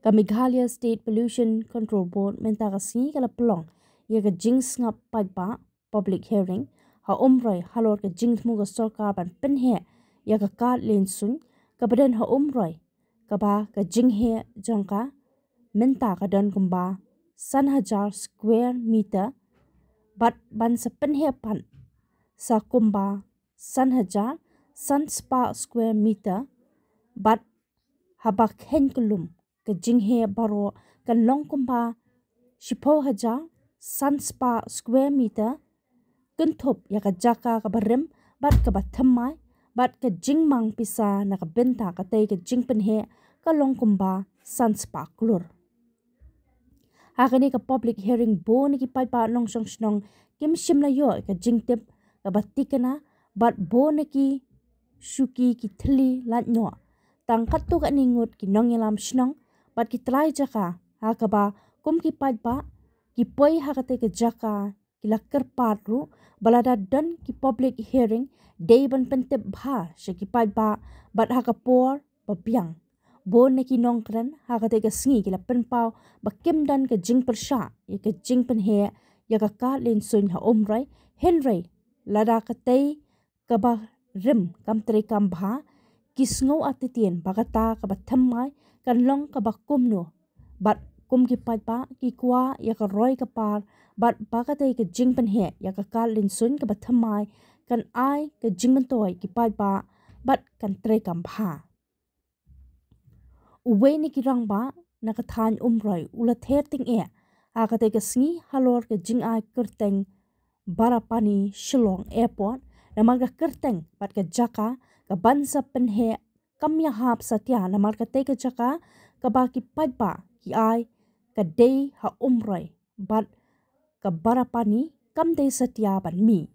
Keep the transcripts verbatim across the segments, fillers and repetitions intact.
Ka Meghalaya State Pollution Control Board mynta ka sngi ka la pynlong ïa ka jingsngap paidbah, public hearing, ha Umroi halor ka jingthmu ka sorkar ban pynheh ïa ka kad lieñsuiñ kaba don ha Umroi, kaba ka jingheh jong ka mynta ka don kumba san hajar square meter, bad ban sa pynheh pat sa kumba san hajar san spah square meter, bad haba kheiñ kyllum ka jingheh baroh kan long kumba shiphew hajar san spah square meter, kynthup ïa ka jaka kaba rim bad kaba thymmai, bad ka jingmang pisa na ka bynta katei ka jingpynheh ka long kumba san spah klur. Ha kane ka public hearing, bun na ki paidbah nongshong shnong kim shym la ïoh ka jingtip kaba thikna, bad bun na ki shuki ki thylli lait noh. Tang katto katne ngut ki nongïalam shnong bad ki trai jaka, ha kaba kum ki paidbah ki poi ha katei ka jaka, ki la kyrpad ruh ba lada don ki public hearing, dei ban pyntip bha sha ki paidbah bad ha ka por ba biang. Bun na ki nongkren ha katei ka sngi ki la pynpaw ba kim don ka jingpyrshah ïa ka jingpynheh ïa ka kad lieñsuiñ ha Umroi, hynrei lada katei kaba rim kam treikam bha, ki sngew artatien ba kata kaba thymmai kan long kaba kumno. Bad kum ki paidbah ki kwah ïa ka roi ka par, bad ba katei ka jingpynheh ïa ka kad lieñsuiñ kaba thymmai kan ai ka jingmyntoi ki paidbah bad kan treikam bha. Uwei na ki rangbah na ka thaiñ Umroi u la ther tyngeh ha katei ka sngi halor ka jingai kyrteng Barapani Shillong Airport, namar ka kyrteng bad ka jaka kaban sa pynheh kam ïahap satia namar katei ka jaka kaba ki paidbah ki ai ka dei ha Umroi, bad ka Barapani kam dei satia ban mih.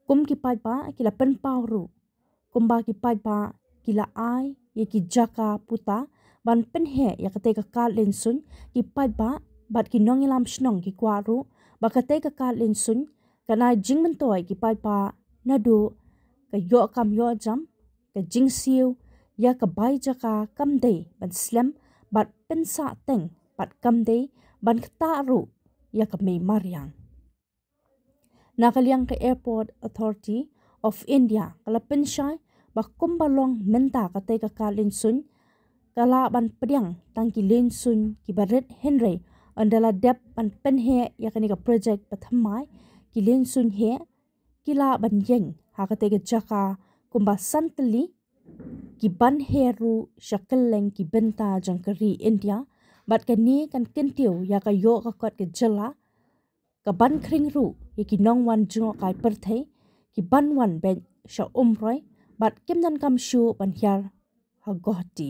Kum ki paidbah ki la pynpaw ruh kumba ki paidbah ki la ai ïa ki jaka puta ban pynheh ïa katei ka kad lieñsuiñ, ki paidbah bad ki nongïalam shnong ki kwah ruh ba katei ka kad lieñsuiñ kan ai jingmyntoi ki paidbah naduh ka ïoh kam ïoh jam, ka jingsiew ïa ka bai jaka kam dei ban slem, bad pynsah teng bad kam dei ban ktah ruh ïa ka mei mariang. Na ka liang ka Airport Authority of India ka la pynshai ba kumba long mynta katei ka kad lieñsuiñ ka lah ban pdiang tang ki lieñsuiñ kiba rit, hynrei ynda la dep ban pynheh ïa kane ka project ba thymmai, ki lieñsuiñ heh ki lah ban ïeng ha katei ka jaka kumba san tylli, kiban heh ruh sha kylleng ki bynta jong ka ri India, bad kane kan kyntiew ïa ka ïoh ka kot ka jylla, kaban khring ruh ïa ki nongwan jngohkai pyrthei kiban wan beit sha Umroi, bad kim donkam shuh ban hiar ha Guwahati.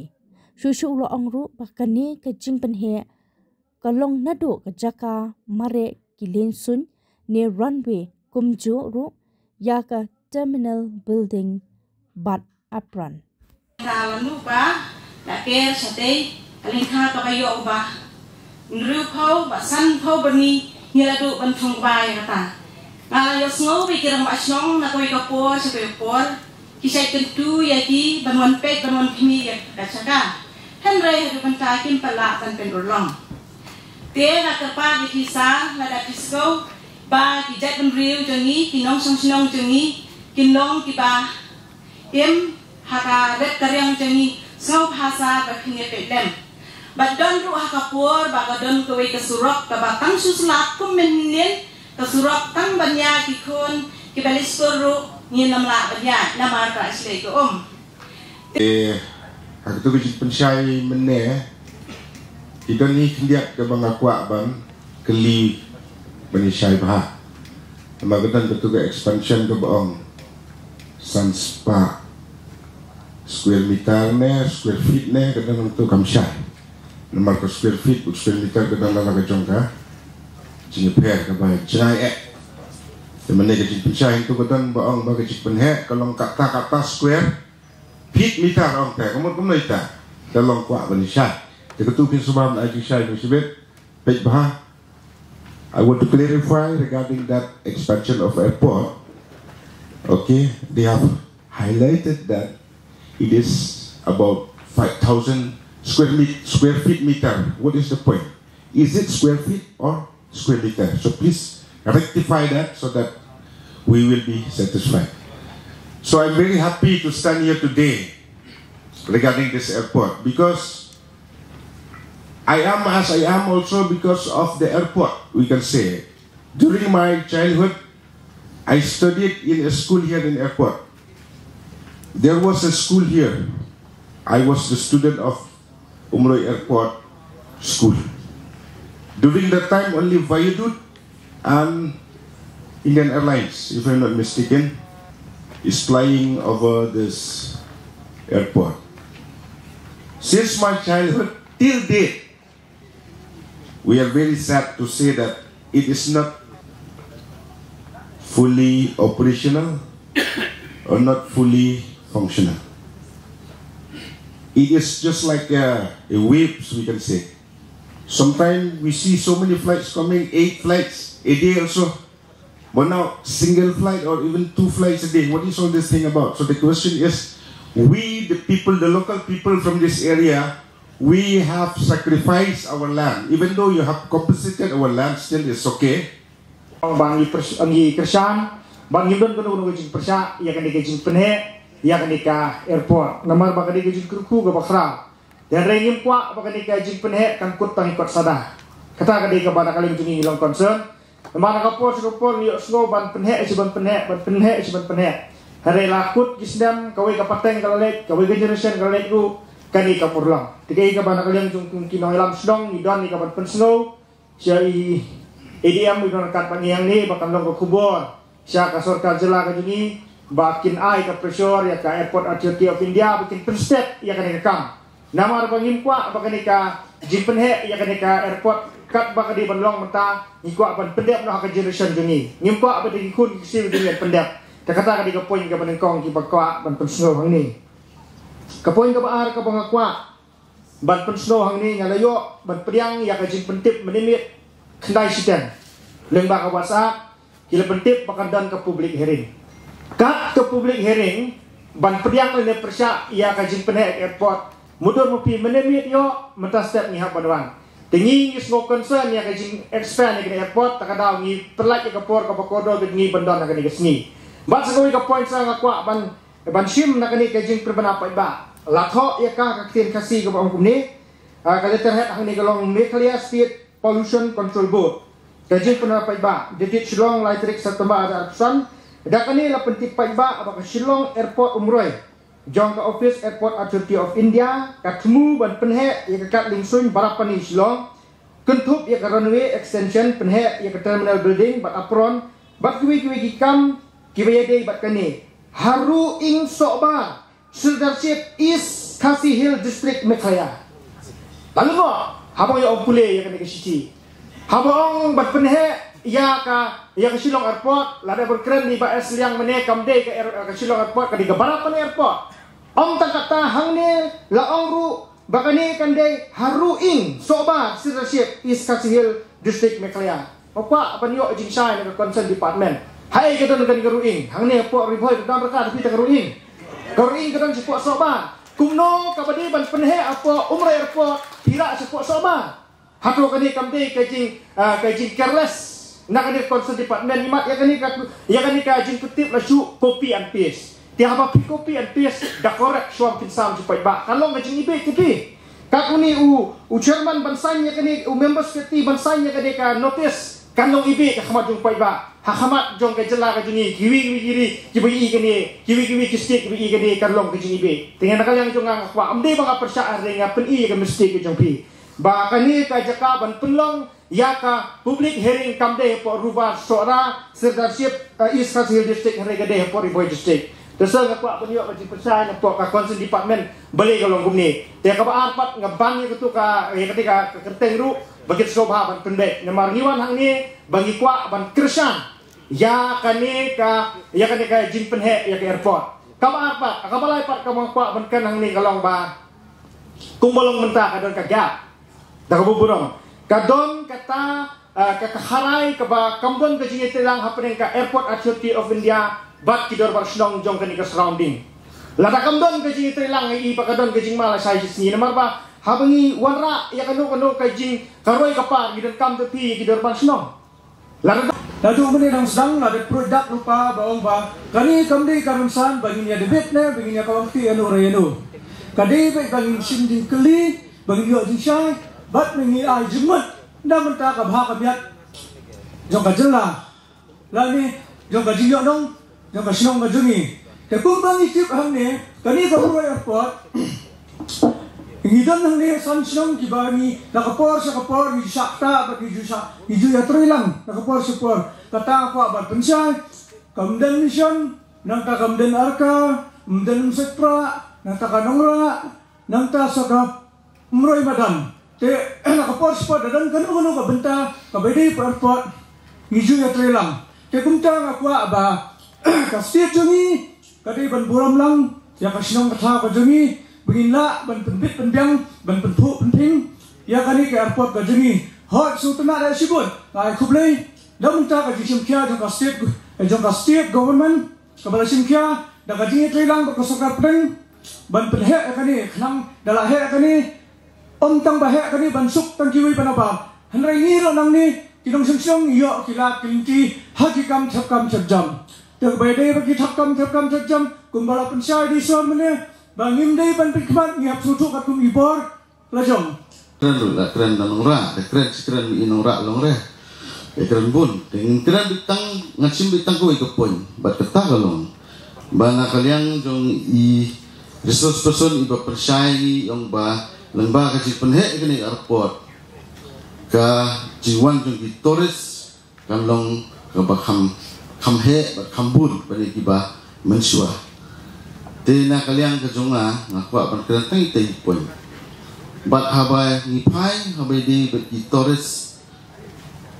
Shuh shuh u la ong ruh ba kane ka jingpynheh ka long naduh ka jaka mareh ki lieñsuiñ ne runway, kumjuh ruh ïa ka terminal building bad apron. Ka la nu ba la ker shatei ka lyngkha kaba ïoh ba hynriewphew ba sanphew byrni ngi la duh ban thung ba ïa kata. Nga la ïohsngew ba ki rangbah shnong na kawei ka por sha kawei ka por ki shait kyntu ïa ki ban wan peit ban wan khmih ïa ka jaka. Hynrei haduh mynta kim pat lah ban pynurlong. Te nga kyrpad ïa phi sa, lada phi sngew ba ki jaitbynriew jong ngi, ki nongshong shnong jong ngi kin long kiba im ha ka rep ka riang jong ngi, sngewbha sa ba phin ïa peit lem. Ba don ruh ha ka por ba ka don kawei ka surok kaba tang shu slap kum mynhynnin, ka surok tang ban ïaid ki khun kiba leit skul ruh ngin ym lah ban ïaid namar ka shlei ka um. Te ha katu ka jingpynshai mynne ki don hi khyndiat kaba nga kwah ban kylli ban ïa shai bha. Namar ka don katu ka expansion kaba ong san spah square meter ne square feet ne, ka don katu kam shai. Namar ka square feet bad square meter ka don la ka jong ka jingïapher kaba jngai eh. Te mynne ka jingpynshai tu ka don ba ong ba ka jingpynheh ka long kata kata square feet meter ong te, ka mut kumno ita. Ka long kwah ban ïa shai. Te katu phin sngewbha ban ai jingshai ban shibit. Peit bha. I want to clarify regarding that expansion of airport. Okay, they have highlighted that it is about five thousand square, meet, square feet meter. What is the point? Is it square feet or square meter? So please rectify that so that we will be satisfied. So I'm very happy to stand here today regarding this airport, because I am as I am also because of the airport, we can say. During my childhood, I studied in a school here in airport. There was a school here. I was the student of Umroi Airport School. During that time, only Viaduct and Indian Airlines, if I'm not mistaken, is flying over this airport. Since my childhood till date, we are very sad to say that it is not fully operational or not fully functional. It is just like a, a waves, we can say. Sometimes we see so many flights coming, eight flights a day also. But now, single flight or even two flights a day, what is all this thing about? So the question is, we, the people, the local people from this area, we have sacrificed our land. Even though you have compensated our land, still it's okay. Ba ngi pers-, ngi kyrshan, ba ngi don kano kano ka jingpyrshah ïa kane ka jingpynheh ïa kane ka airport. Namar ba kane ka jingkyrkhu kaba khraw. Te hynrei ngim kwah ba kane ka jingpynheh kan kut tang ïa kot sada. Kata ka dei kaba na ka liang jong ngi ngi long concern. Namar na ka por sha ka por ngi ïohsngew ban pynheh shi ban pynheh, ban pynheh shi ban pynheh. Hynrei la kut ki snem, kawei ka pateng ka la leit, kawei ka generation ka la leit ruh, kane kam urlong. Te kaei kaba na ka liang jong ki nongïalam shnong ngi don ïa ka ban pynsngew sha i A D M, i don ryngkat bad ngi hangne, ba kan long ka khubor sha ka sorkar jylla ka jong ngi ba kin ai ka pressure ïa ka Airport Authority of India ba kin pynstet ïa kane ka kam. Namar ba ngim kwah ba kane ka jingpynheh ïa kane ka airport katba ka dei ban long mynta, ngi kwah ban pyndep noh ha ka generation jong ngi. Ngim kwah ba dei ki khun ki ksiew jong ngi ban pyndep. Te kata ka dei ka point kaba nyngkong kiba kwah ban pynsngew hangne. Ka point kaba ar kaba nga kwah ban pynsngew hangne, nga la ïoh ban pdiang ïa ka jingpyntip mynne miet khyndai shiteng lyngba ka WhatsApp. Ki la pyntip ba kan don ka public hearing. Kat ka public hearing ban pdiang lane pyrshah ïa ka jingpynheh airport, mutdur ma phi, mynne miet ïoh, mynta step ngi hap ban wan. Te ngi ngi sngew concern ïa ka jing expand ïa ka airport, ta ka daw ngi pyllait ïa ka por kaba kordor bad ngi ban don ha kane ka sngi. Bad sa kawei ka point sa nga kwah ban ban shim na kane ka jingpynbna paidbah. La thoh ïa ka, ka ktien Khasi kaba ong kumne. Ah, ka letterhead hangne ka long Meghalaya State Pollution Control Board. Ka jingpynbna paidbah dated Shillong, lai tarik September arhajar arphew san. Da kane la pyntip paidbah ba ka Shillong Airport Umroi jong ka Office Airport Authority of India ka thmu ban pynheh ïa ka kad liengsuiñ Barapani Shillong, kynthup ïa ka runway extension, pynheh ïa ka terminal building bad apron bad kiwei kiwei ki kam kiba ïadei bad kane. Haroing Sohbar, Sirdarship, East Khasi Hills District, Meghalaya. Lalu mo, haba ïa ong pule ïa kane ka shithi, haba ong ban pynheh ïa ka, ïa ka Shillong Airport, lada ban kren ïa i Bah S Liang mynne, kam dei ka air-, ka Shillong Airport, ka dei ka Barapani Airport. Ym tang kata, hangne la ong ruh ba kane kan dei Haroing Sohbar, Sirdarship, East Khasi Hills District, Meghalaya. Nga kwah ban ïoh jingshai na ka concern department. Haei ka don kane ka Haroing? Hangne hapoh Ri Bhoi ka don ryngkat, phi, ta ka Haroing. Ka Haroing ka don shapoh Sohbar. Kumno kaba dei ban pynheh hapoh Umroi Airport, phi rah shapoh Sohbar? Hato kane kam dei ka jing, ah, ka jing careless na kane ka concern department? Imat ïa kane ka, ïa kane ka jingpyntip la shu copy and paste. Te haba phi copy and paste, da correct shuwa, phin sam sha paidbah, kan long ka jingibieit ïa phi. Katba une u, u chairman ban sign ïa kane, u member secretary ban sign ïa kane ka notice, kan long ibieit ha khmat jong paidbah, ha khmat jong ka jylla ka jong ngi, kiwei kiwei ki ri kiba ïohi kane, kiwei kiwei ki state kiba ïohi kane, kan long ka jingibieit. Te nga na ka liang jong nga nga kwah, ym dei ba nga pyrshah, hynrei nga pyni ïa ka mistake ka jong phi. Ba kane ka jaka ban pynlong ïa ka public hearing kam dei hapoh Rubar Sohra, Sirdarship, eh, East Khasi Hills District, hynrei ka dei hapoh Ri Bhoi District. Te sa nga kwah ban ïoh ka jingpynshai na pdeng ka concern department, balei ka long kumne. Te kaba ar pat, nga ban ïa katu ka, ïa katu ka, ka kyrteng ruh ba kin sngewbha ban pynbeit. Namar ngi wan hangne ba ngi kwah ban kyrshan ïa kane ka, ïa kane ka jingpynheh ïa ka airport. Kaba ar pat, kaba lai pat kaba nga kwah ban kren hangne ka long ba kumba long mynta ka don ka gap. Da kaba burom, ka don kata, ah, ka, ka kharai kaba kam don ka jingïatreilang hapdeng ka Airport Authority of India bad ki dorbar shnong jong kane ka surrounding. Lada kam don ka jingïatreilang, i ba ka don ka jingma lashai shisngi, namar ba Haba ngi wanrah ïa kano kano ka jing ka roi ka par, ngi donkam da phi ïa ki dorbar shnong. Lada, naduh mynne nang sdang la dep pruid dak lypa ba ong ba kane kam dei ka rynsan ba ngin ïa debate ne ba ngin ïa kawang ti ïano re ïano. Ka dei ba ngin shim jingkylli, ba ngin ïoh jingshai bad ba ngin ai jingmut na bynta ka bha ka miat jong ka jylla lane jong ka jingïohnong jong ka shnong ka jong ngi. Te kumba ngi tip hangne, kane ka Mroi Airport, ngi don hangne san shnong kiba ngi na ka por sha ka por ngi ju shah ktah bad ngi ju shah, ngi ju ïatrei lang na ka por sha ka por. Kata ka kwah ban pynshai, kam don mission, nangta kam don Arka, kam don Umsitpra, nangta ka Nongrah, nangta sa ka Mroi Madan. Te na ka por sha ka por da don kano kano ka bynta kaba dei ka airport, ngi ju ïatrei lang. Te kumta nga kwah ba ka state jong ngi ka dei ban burom lang ïa ka shnong ka thaw ka jong ngi, ba ngin lah ban pynbit pynbiang, ban pynphuh pynphieng ïa kane ka airport ka jong ngi. Hooid, sngewtynnat ïa shibun, nga ai khublei na bynta ka jingshim khia jong ka state, jong ka state government kaba la shim khia da ka jingïatrei lang bad ka sorkar pdeng ban pynheh ïa kane, khnang da la heh ïa kane, ym tang ba heh ïa kane ban suk tang kiwei ba nabar, hynrei ngi ruh nangne ki nongshong shnong ngi ïoh ki lad ki lynti ha ki kam thep kam thep jam. Te kaba ïadei bad ki thep kam thep kam thep jam, kumba la pynshai da i sor mynne, ba ngim dei ban pynkhmat, ngi hap sngewthuh katkum i bor la jong. Kren ruh la kren da Nongrah, da kren shi kren i Nongrah Longreh. Da kren bun, da ngin kren beit tang, ngan shim beit tang kawei ka point bad kata ka long ba na ka liang jong i resource person iba pynshai ngi ong ba lyngba ka jingpynheh ïa kane ka airport, ka jingwan jong ki tourist kan long kaba kham, kham heh bad kham bun ban ïa kiba mynshuwa. Te na ka liang ka jong nga, nga kwah ban kren tang ïa ita i point. Bad haba ngi phai, haba ïadei bad ki tourist,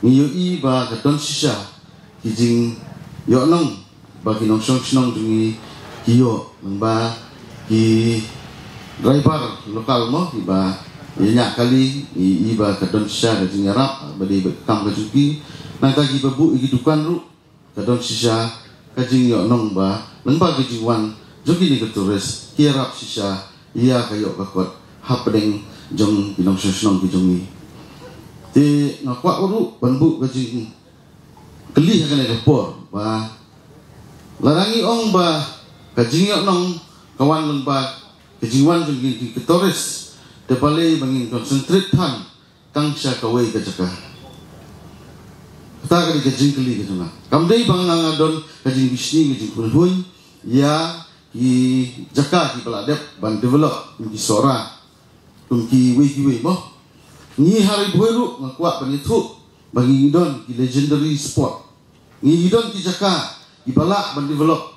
ngi ïohi ba ka don shisha ki jingïohnong ba ki nongshong shnong jong ngi ki ïoh, nangba ki driver local mo kiba ïa ñiah kali, ngi ïohi ba ka don shisha ka jingïarap ba dei bad ka kam ka jong ki. Nangta kiba buh ïa ki dukan ruh ka don shisha ka jingïohnong ba nangba ka jingwan jong kine ki tourist ki ïarap shisha ïa ka ïoh ka kot hapdeng jong ki nongshong shnong ki jong ngi. Te nga kwah ruh ban buh ka jing kylli ha kane ka por ba lada ngi ong ba ka jingïohnong ka wan lyngba ka jingwan jong ki, ki tourist, te balei ba ngin concentrate than tang sha kawei ka jaka. Kata ka dei ka jingkylli ka jong nga. Kam dei ba nga nga don ka jingbishni ka jingpynhun ïa ki jaka kiba la dep ban develop kum ki Sohra, kum kiwei kiwei mo. Ngi ha Ri Bhoi ruh nga kwah ban ïathuh ba ngi don ki legendary spot. Ngi don ki jaka kiba lah ban develop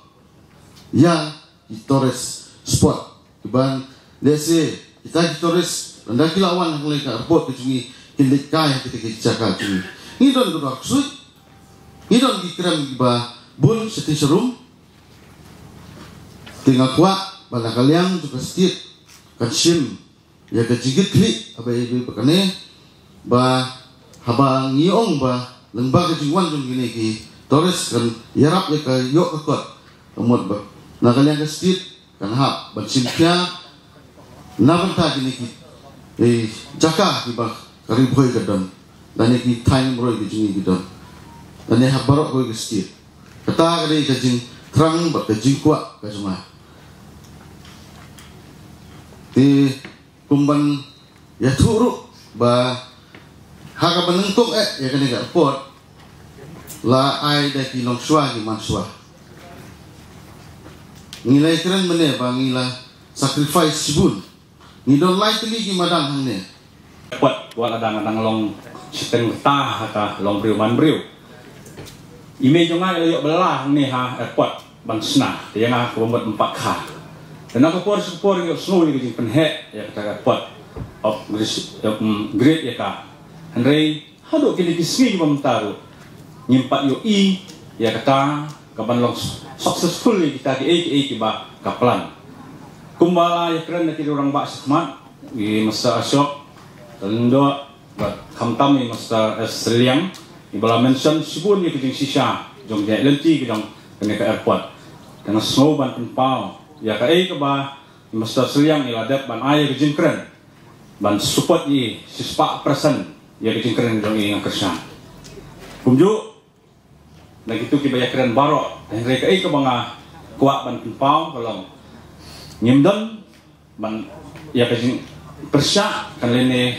ïa ki tourist spot, kiban lehse kita ki tourist lada ki la wan hangne ka airport ka jong ngi, kin leit kai ha kita ki jaka jong ngi. Ngi don ka Dwar Ksuid, ngi don ki krem kiba bun shatei sharum. Te nga kwah ba na ka liang jong ka state kan shim ïa ka jingkitkhlieh haba ïadei bad kane, ba haba ngi ong ba lyngba ka jingwan jong kine ki tourist kan ïarap ïa ka ïoh ka kot, ka mut ba na ka liang ka state kan hap ban shim khia na bynta kine ki, eh, jaka kiba ka Ri Bhoi ka don, lane ki thaiñ Mroi ki jong ngi ki don, lane ha baroh kawei ka state. Kata ka dei ka jingthrang bad ka jingkwah ka jong nga. Te kumban ïathuh ruh ba ha kaba nyngkong eh ïa kane ka airport la ai da ki longshuwa ki manshuwa. Ngi la ïakren mynne ba ngi la sacrifice shibun. Ngi don lai tylli ki madan hangne. Airport wat la dang dang long shiteng rta ha ka long briew man briew. I mei jong nga i la ïoh bylla hangne ha airport ban shna, te ïa nga ka bamut ym pat kha. Te na ka por sha ka por ngi ïohsngew ïa ka jingpynheh ïa kata ka airport upgrade, um, grade ïa ka. Hynrei haduh kine ki sngi kiba mynta ruh ngim pat ïohi ïa kata kaban long successful ïa kita kiei kiei kiba ka plan. Kumba la ïakren da ki rangbah shakhmat, i Mister Ashok Lyngdoh, bad khamtam i Mister S Sylliang, iba la mention shibun ïa ka jingshisha jong ka lynti ka jong kane ka airport. Te nga sngew ban pynpaw ïa kaei kaba i Mister Sylliang i la dep ban ai ïa ka jingkren. ban support ïa i shispah percent ïa ka jingkren jong i, nga kyrshan. Kumjuh na kitu kiba ïakren baroh, hynrei kaei kaba nga kwah ban pynpaw ka long, ngim don ban ïa ka jingpyrshah, kan lehse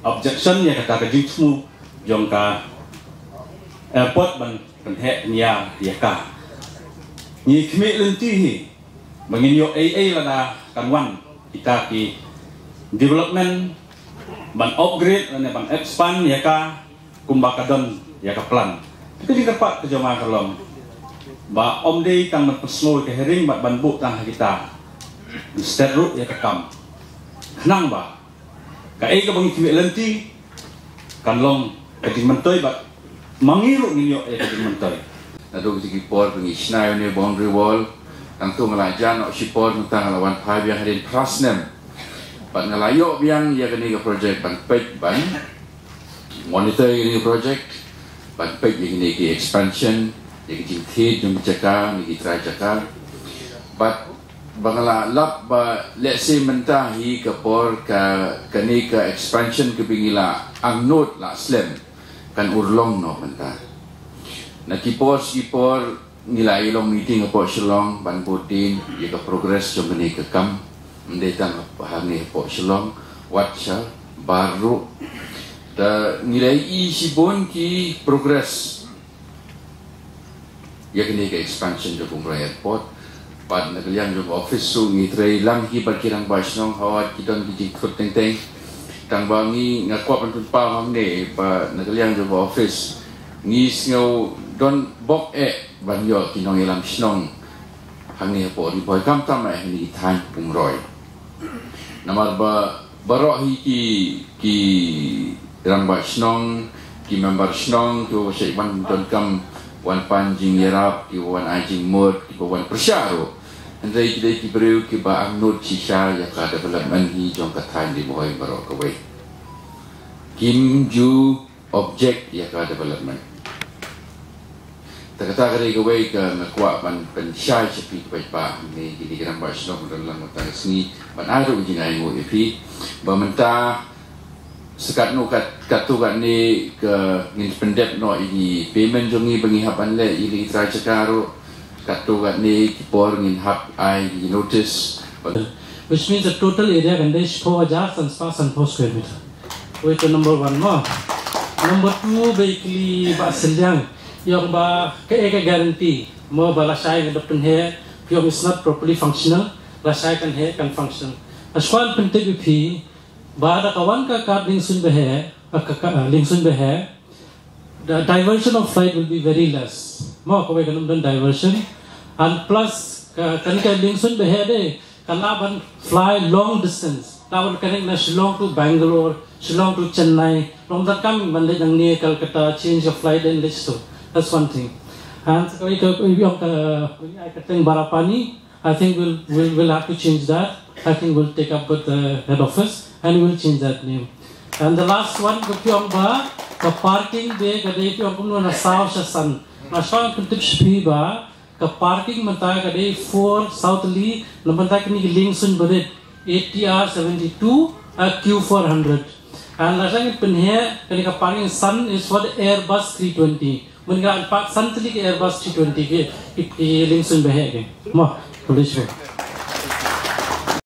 objection ïa kata ka jingthmu jong ka airport ban pynheh pynïar ïa ka. Ngi khmih lynti hi ba ngin ïoh ei ei lada kan wan kita ki development ban upgrade lane ban expand ïa ka kumba ka don ïa ka plan. Ka jingkyrpad ka jong nga ka long ba ym dei tang ban pynsngew ïa ka hearing bad ban buh tang ha kita, instead ruh ïa ka kam, khnang ba kaei kaba ngi khmih lynti kan long ka jingmyntoi bad ma ngi ruh ngin ïoh ïa ka jingmyntoi. Naduh ki por ba ngi shna ïa une u boundary wall, tang tu nga la jan noh shipor, mynta nga la wan phai biang hadien phra snem. Bad nga la ïoh biang ïa kane ka project ban peit, ban monitor ïa kane ka project, ban peit ïa kine ki expansion, ïa ki jingthied jong ki jaka, ïa ki trai jaka. Bad ba nga la lap ba lehse mynta hi ka por ka, kane ka expansion kaba ngi la angnud la slem kan urlong noh mynta. Na ki por ki por ngi la ïa long meeting hapoh Shillong ban bud dien ïa ka progress jong kane ka kam. Ym dei tang hangne hapoh Shillong, wat shabar ruh. Te ngi la ïohi shibun ki progress ïa kane ka expansion jong Umroi Airport. Bad na ka liang jong ka office ruh ngi trei lang hi bad ki rangbah shnong, hawat ki don ki jingthut teng teng. Tang ba ngi, nga kwah ban pynpaw hangne ba na ka liang jong ka office ngi sngew don bok eh ban ïoh ki nongïalam shnong hangne hapoh Ri Bhoi, khamtam eh hangne ki thaiñ Umroi. Namar ba baroh hi ki, ki rangbah shnong, ki member shnong kiba shait wan donkam, wan pan jingïarap, kiba wan ai jingmut, kiba wan pyrshah ruh, hynrei ki dei ki briew kiba angnud shisha ïa ka development hi jong ka thaiñ Ri Bhoi baroh kawei. Kim ju object ïa ka development. Te kata ka dei kawei ka nga kwah ban pynshai sha phi, kawei pat ne kine ki rangbah shnong, ban lang mynta ka sngi ban ai ruh ka jingainguh ïa phi ba mynta sa katno kat, katto katne ka ngin pyndep noh ïa ki payment jong ngi ba ngi hap ban leh ïa ki trai jaka ruh. Katto katne ki por ngin hap ai ki notice. Which means the total area kan dei shiphew hajar san spah sanphew square meter. Wei to number one mo. Number two, ba ïa kylli Bah Sylliang, ïa ong ba kaei ka guarantee mo ba lashai nga da pynheh, phi ong it's not properly functional, lashai kan heh, kan functional. Nga shu kwah pyntip ïa phi ba da ka wan ka kad Liengsuiñ Baheh, ka, ka, Liengsuiñ Baheh, the diversion of flight will be very less. Mo, kawei kan ym don diversion. And plus, ka, kane ka Liengsuiñ Baheh de ka lah ban fly long distance. Lah ban connect na Shillong to Bangalore, Shillong to Chennai. Long da kam ban leit nangne Calcutta, change of flight and leit to. That's one thing. And kawei ka, kawei ka, kawei ka teng Barapani, I think we'll, we'll, we'll have to change that. I think we'll take up with the head office and we'll change that name. And the last one, ka phi ong ba ka parking bay ka dei, phi ong kumno, na saw sha san. Nga shu kwah pyntip sha phi ba ka parking mynta ka dei four South Lee, na mynta kine ki Liengsuiñ Barit, A T R seventy-two, a Q four hundred. And lashai ngi pynheh, kane ka parking san is for the Airbus three twenty. Mynta ka pat san tylli ki Airbus three twenty ki, ki, ki Liengsuiñ Baheh ki. Mo, police mo.